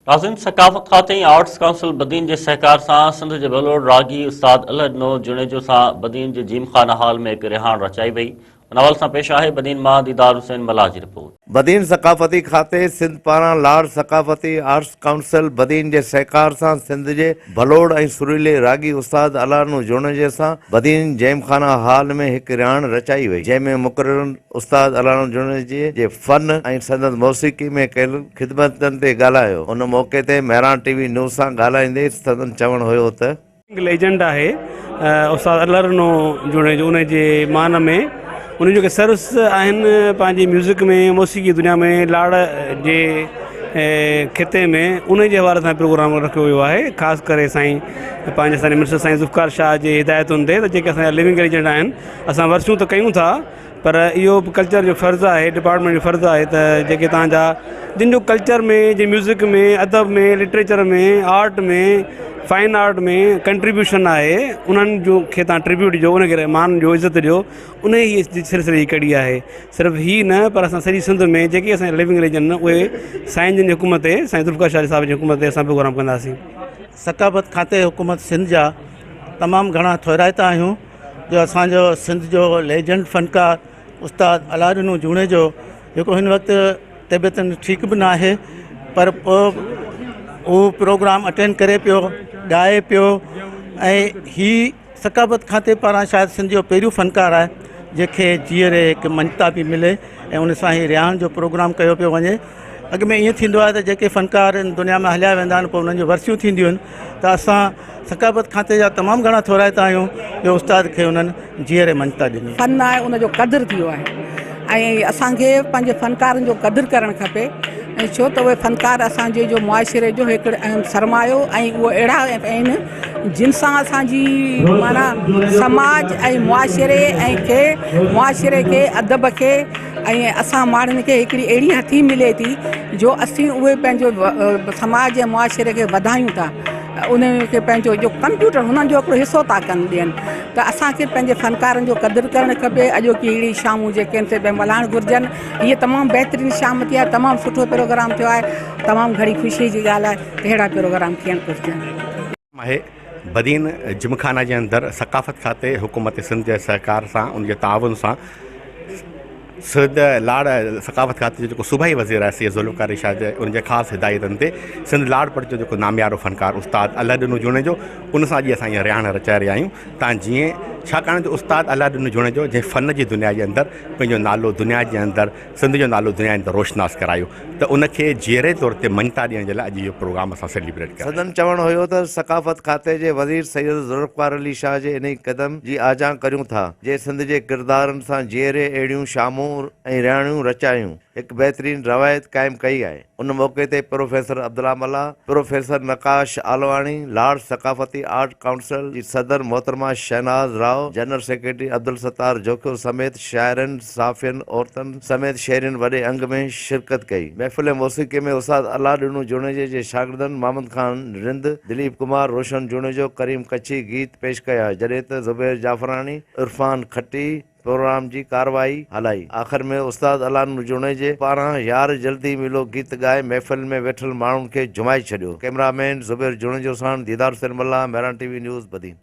ناظرين ثقافت کاتي ۽ آرٽس ڪائونسل بدين جي سهڪار سان سنڌ جي ڀلوڙ راڳي استاد الهڏنو جوڻيجو سان بدين جي جيمخانه هال ۾ هڪ رهاڻ رچائي وئي. ان حوالي سان پيش آهي بدين مان ديدار حسين ملاح جي رپورٽ. بدين ثقافتي کاتي سنڌ پاران لاڙ ثقافتي آرٽس ڪائونسل بدين جي سهڪار سان سنڌ جي ڀلوڙ ۽ سريلي راڳي استاد الهڏنو جوڻيجي سان بدين جيمخانه هال ۾ هڪ رهاڻ رچائي وئي جنهن ۾ مقررن استاد الاڻو جوڻيجي جي فن ۽ سندس موسيقي ۾ ڪيل خدمتن تي ڳالهايو. ان موقعي تي مهراڻ ٽي وي نيوز سان ڳالهائيندي سندن چوڻ هيو ته. ليجنڊ آهي استاد الهڏنو جوڻيجو ان جي مان ۾ ان جون جيڪي سروس آهن پنهنجي ميوزڪ ۾ موسيقي دنيا ۾ لاڙ جي خطي ۾ ان جي حوالي سان پروگرام رکيو ويو آهي خاص ڪري سائين پنهنجي سائين منسٽر سائين ذوالفقار شاهه جي هدايتن تي ته جيڪي اسان جا لونگ ليجنڊ آهن اسان ورسيون ته ڪيون ٿا پر اهو به ڪلچر جو فرض آهي ڊپارٽمينٽ جو فرض آهي ته جيڪي توهان جا جن جو ڪلچر ۾ جي ميوزڪ ۾ ادب ۾ literature ۾ art ۾ fine art ۾ contribution آهي انهن جو کي توهان ٽربيوٽ ڏيو ان کي مان ڏيو عزت ڏيو ان ئي سلسلي جي ڪڙي آهي صرف هي نه پر اسان سڄي سنڌ ۾ جيڪي اسان جا لونگ رليجن آهن اهي سائين جن جي حڪم تي سائين ذوالفقار شاهه صاحب جي حڪم تي اسان پروگرام ڪنداسين. ثقافت کاتي حڪومت سنڌ جا تمام گهڻا ٿورائتا آهيون جو اسان جو سنڌ جو ليجنڊ فنڪار استاد الله ڏنو جوڻيجو جيڪو هن وقت طبيعت ٺيڪ به نه آهي پر پوء هو پروگرام اٽينڊ ڪري پيو ڳائي پيو ۽ هي ثقافت کاتي پاران شايد سنڌ جو پهريون فنڪار آهي جنهن کي جيئري هڪ مڃتا به ملي ۽ ان سان هي رهاڻ جو پروگرام ڪيو پيو وڃي اڳ ۾ ائين ٿيندو آهي ته جيڪي فنڪار ان دنيا مان هليا ويندا آهن پوء انهن جون ورسيون ٿينديون آهن ته اسان ثقافت کاتي جا تمام گهڻا ٿورائتا آهيون جو استاد کي انهن جيئري مڃتا ڏني. فن آهي ان جو قدر ٿي ويو آهي ۽ اسان کي پنهنجي فنڪارن جو قدر ڪرڻ کپي ۽ ڇو ته اهي فنڪار اسان جي جو معاشري جو هڪ اهم سرمايو ۽ اهي اهڙا آهن جن سان اسان جي معنيٰ سماج ۽ معاشري ۽ کي معاشري کي ادب کي ۽ اسان ماڻهن کي هڪڙي اهڙي هٿي ملي ٿي جو اسين اهي پنهنجو سماج ۽ معاشري کي وڌايون ٿا انهن کي پنهنجو جو ڪمپيوٽر هنن جو هڪڙو حصو ٿا ڪن ڏين ته اسان کي پنهنجي فنڪارن جو قدر ڪرڻ کپي اڄوڪي اهڙي شامون جيڪي آهن سي پيا ملهائڻ گهرجن هيء تمام بهترين شام ٿي آهي تمام سٺو پروگرام ٿيو آهي تمام گهڻي خوشي جي ڳالهه آهي ته اهڙا پروگرام ٿيڻ گهرجن. آهي بدين جمخانه جي اندر ثقافت کاتي حڪومت سنڌ جي سهڪار سان ان جي تعاون سان سنڌ لاڙ ثقافت کاتي جو جيڪو صوبائي وزير آهي سيد ذوالفقار علي شاهه جي ان جي خاص هدايتن تي سنڌ لاڙ پٽ جو جيڪو ناميارو فنڪار استاد الله ڏنو جوڻيجو ان سان اڄ اسان اها رهاڻ رچائي رهيا آهيون تان جيئن ڇاڪاڻ جو استاد الله ڏنو جوڻيجو جنهن فن جي دنيا جي اندر پنهنجو نالو دنيا جي اندر سنڌ جو نالو دنيا اندر روشناس ڪرايو ته ان کي جيئري طور تي مڃتا ڏيڻ جي لاء اڄ اهو پروگرام اسان سيليبريٽ ڪري سندن چوڻ هيو ته ثقافت کاتي جي وزير سيد ذوالفقار علي شاهه جي انهي قدم جي آجيان ڪريون ٿا جي سنڌ جي ڪردارن سان جيئري اهڙيون شامون ۽ رهاڻيون رچايون هڪ بهترين روايت قائم ڪئي آهي. ان موقعي تي پروفيسر عبدالله ملاح، پروفيسر نقاش آلواڻي، لاڙ ثقافتي آرٽ ڪائونسل جي صدر محترمه شهناز راء، جنرل سيڪريٽري عبدالستار جوکيو سميت شاعرن، صحافين، عورتن سميت شهرين وڏي انگ ۾ شرڪت ڪئي. محفل موسيقي ۾ استاد الله ڏنو جوڻيجي جي شاگردن محمد خان رند، دليپ ڪمار، روشن جوڻيجو، ڪريم ڪڇي گيت پيش ڪيا، جڏهن ته زبير جعفراڻي، عرفان کٽي پروگرام جي ڪارروائي هلائي. آخر ۾ استاد الله نور جوڻيجي پاران يار جلدي ملو گيت ڳائي محفل ۾ ويٺل ماڻهن کي جهومائي ڇڏيو. ڪئميرا مين زبير جوڻيجو ساڻ Didar Hussain Mallah, Mehran T V news, Badin.